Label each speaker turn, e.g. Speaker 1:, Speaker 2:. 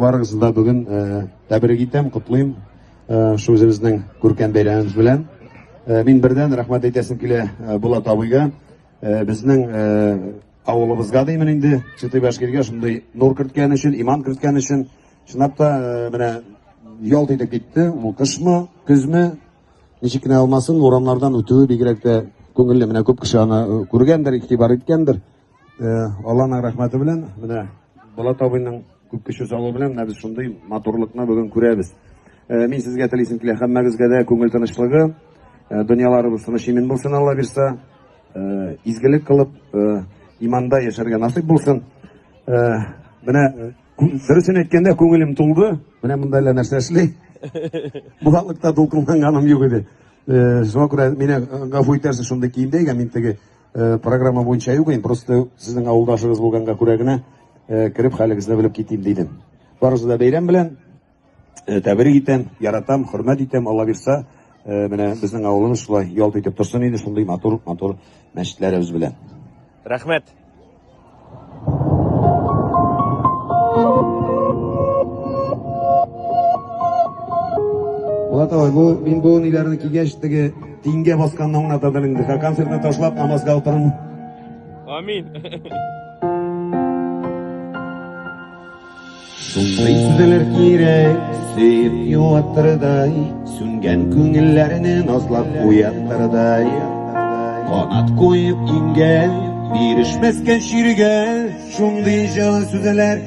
Speaker 1: Барыгызны да бүген тәбрик итәм, котлыйм шу үзебезнең күркәм бәйрәмебез белән. Мин бердән рәхмәт әйтәсем килә Булат абыйга. Безнең авылыбызга деймен инде, Чыты Башкиргә шундый нур керткән өчен, иман керткән өчен. Чынлап та менә ялт итеп китте. Ул кышмы, көзме, ничек кенә алмасын, урамнардан үтүе бигрәк тә күңелле. Менә күп кеше аны күргәндер, игътибар иткәндер. Алланың рәхмәте белән, менә Булат абыйның күп көче салуы белән менә без шундый матурлыкны бүген күрәбез. Мин сезгә телисем килә, һәммәгезгә дә күңел тынычлыгы, дөньяларыбыз тыныч имин булсын, Алла бирса, изгелек кылып, иманда яшәргә насыйп булсын. Менә дөресен әйткәндә күңелем тулды. Менә монда әллә нәрсә эшли. Булатлыкта дулкынланганым юк иде. Шуңа күрә мине гафу итәрсез, шундый киемдә икән, мин теге программа буенча юк инде, просто сезнең авылдашыгыз булганга күрә генә кереп хәлегезне белеп китим дидем. Барыгызны да бәйрәм белән тәбрик итәм, яратам, хөрмәт итәм, Алла бирса, менә безнең авылыбыз шулай ялт итеп торсын инде шундый матур-матур мәчетләребез белән.
Speaker 2: Рәхмәт.
Speaker 1: Булат абый, бу мин бу ниләрне кигәч, теге тиңгә басканны аңлатадыр инде. Концертны ташлап намазга утырам.
Speaker 2: Амин.
Speaker 1: Шундый сүзләр кирәк, сөеп юаттырдай, сүнгән күңелләрне назлап уяттырдай. Канат куеп иңгә, бирешмәскә чиргә, шундый җылы сүзләр.